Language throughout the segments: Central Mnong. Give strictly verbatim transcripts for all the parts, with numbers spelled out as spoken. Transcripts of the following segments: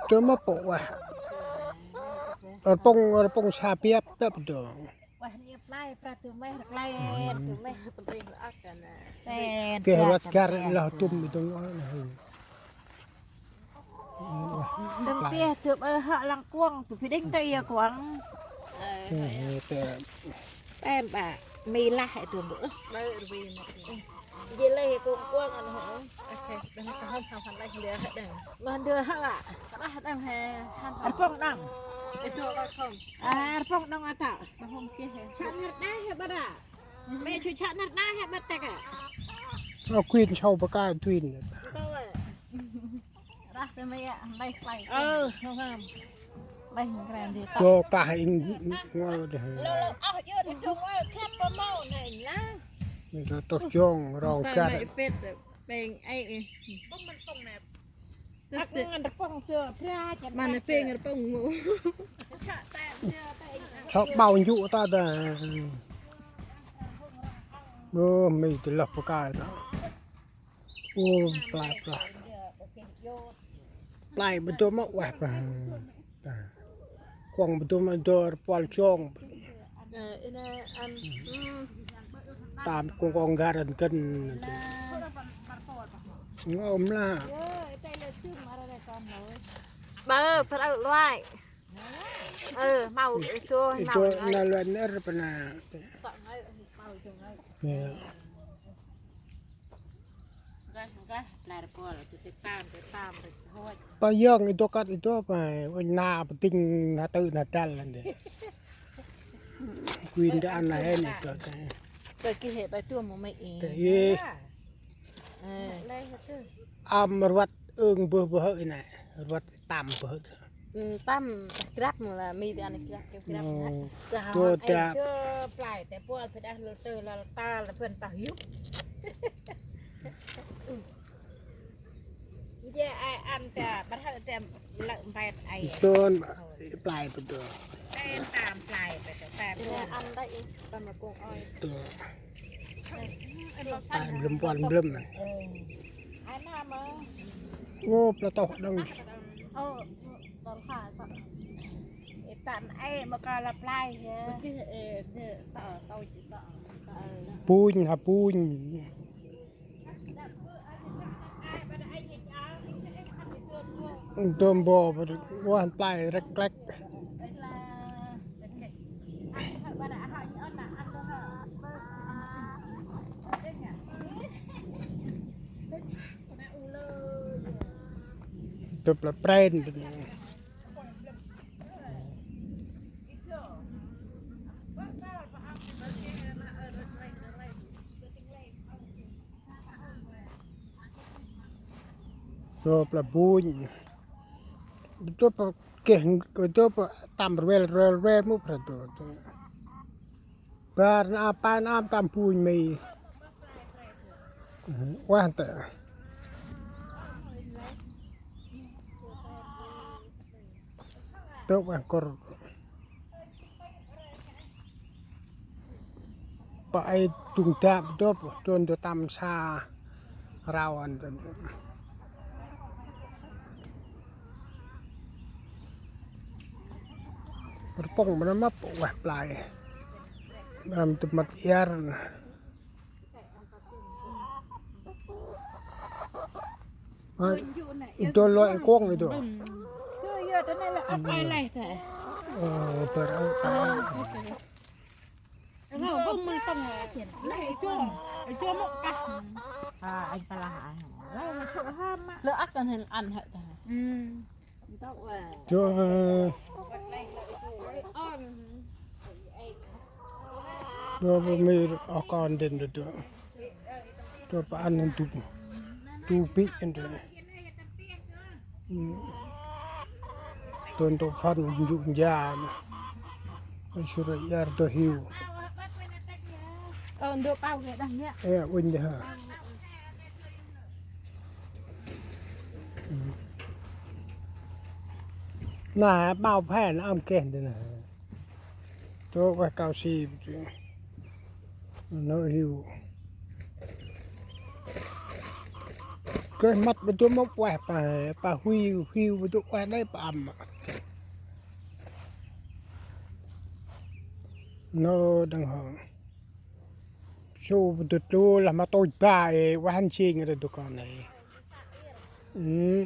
Tơ mâp pô ueh. Rpŭng, rpŭng sa biăp tơ pơ dô. Ueh, ni play, pra tơ meh, play, tơ meh. Ten, kê, rvăt găr lah tŭm i dông ôh. Dâng tiê tơ ƀơ hŏ lăng kuŏng, tơ phi đĭng tơ ia kuŏng. Tê, tê. Tem ƀă, mi lah ê tơ ƀơ. Jê leh kuŏng kuŏng ăn hŏ. Ôkê, đăng kơ hŏm hŏm hŏm leh ndơ hŏ đăng. Mah ndơ hŏ ƀă. Rah đăng he, hŏm hŏm. Rpŭng đăng. Ê, tơ ƀă hŏm. A, rpŭng đăng ata. Hŏm kê he. Chă năr đah he ƀă đa. Mê chơ chă năr đah he ƀă tê kê. Ơ, kuin sau bơka tuin. Rah tơ mê ă, leh klai. Ơ, hŏm hŏm. Leh ngre ndơ ta. Tơ kah ing ngơ đah. Lơ, lơ, ôh, yơ, đơ tơ ngơ khăp pơ mâu nê lah. Nê tơ tôh jong, rong găr. Pêng ê, ê. Bông măn pông nè. Tơ sĭ. Ăk ngăn rpŭng tơ, bra, chân măn nê pêng rpŭng mô. Sŏk ƀâo njŭ ta đa. Ơ, mê tơ lăp bơkai ta. Ơ, play, play. Play bơ dô mâp ueh play. Ta. Kuŏng bơ dô mâp dô rpăl jong. Ơ, ina ăn, hmm. Tam kuŏng kuŏng găr ăn gân. Ngôm lah. Bơ, pơ ơ luai. Ơ, mâu ito, mâu ito nar. Na luai nar pơ na. Ơ. Pơ yơng ito kăt ito pơ, uănh na pơ tĭng na tơ na dăl lăn dê. Kuin đa ăn na hên ito kăt. Tơ kê he ƀă tơ mâu mê i. Tơ i. Ơ. Am rvăt ưng bơh bơh ê nê. Rvăt tam bơh. Ơ, tam grăp mâu lah, mi ti ăn grăp, grăp. Ơ, hă. Tơ, tơ. Tơ play, tơ puăl, phe đah lơ tơ, lơ ta, lơ phen tah yŭk. Ye, ai ăn tơ, ƀă hă tơ, lơ mpet ai. Tơ, play bơ tơ. Tơ tam play bơ tơ, tam. Ina ăn đah i, tam mâu kuŏng oi. Tơ. Ai, mlâm puăl mlâm nê. Ơ. Ai na mơ. Ô, pla tôh đăng. Ô, tôl kha, tôl. Ê, tăn ê, mơ ka la play ya. Mơ kê, ê, ê, tôl, tôl, tôl, tôl. Puñ, ha puñ. Tôm bò, uănh play rek klek. Tŭp la pren. Tŭp la buñ. Tŭp keh, tŭp tam rvel, rvel, rvel mŭ pra tŭp. Bar na ap, na ap tam buñ mei. Wah ta. Tŭp wah kor. Pa ai tung dap dop, tuan tu tam sa rawan. Rpong mana map wah play. Ram temat iar. Ơ, ito loi kong ito. Ơ, bar ơ, ơ. Ơ, bông măng tông. Leh ito, ito mŭk kah. À, anh ta là hả? Leh mŭk hăm. Leh ăk ăn hên ăn hă ta. Ơ. Cho, ơ, cho bơ mi ơ kon den đơ đơ. Cho pa ăn tu, tu pi ăn đơ. Tuan tu phan ju ja. Sura iar tu hiu. Ơ, ndo pau ke dah nya. Ê, uñ đơ ha. Na, bao phen ôm keh đơ na. Tŭ wah kau si. Nô hiu. Tơh măt bơ du mâp ueh pa, pa huiu, huiu bơ du ueh đê̆ pa âm. Nô đăng hŏ. Su bơ du tlu lah ma tôch ba ê, ueh hăn jêng rê du kon ê. Ư,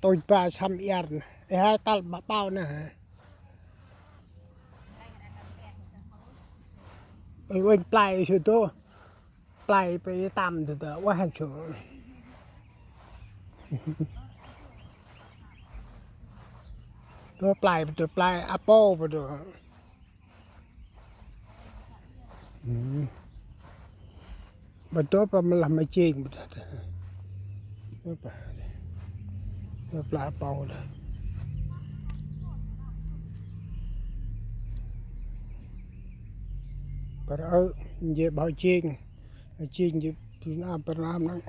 tôch ba săm iăr. Ê hai tal ba pao nê hă. Ê, ueh play su du. Play pa i tăm tơ tơ, ueh hăn su. Tơ play, tơ play, apo, tơ. Ư. Bơ tơ pa mlah ma jêng, bơ tơ. Tơ pa. Tơ play apo, tơ. Bơ ơ, jêng bao jêng. Jêng jêng, pun am, pun am nâng.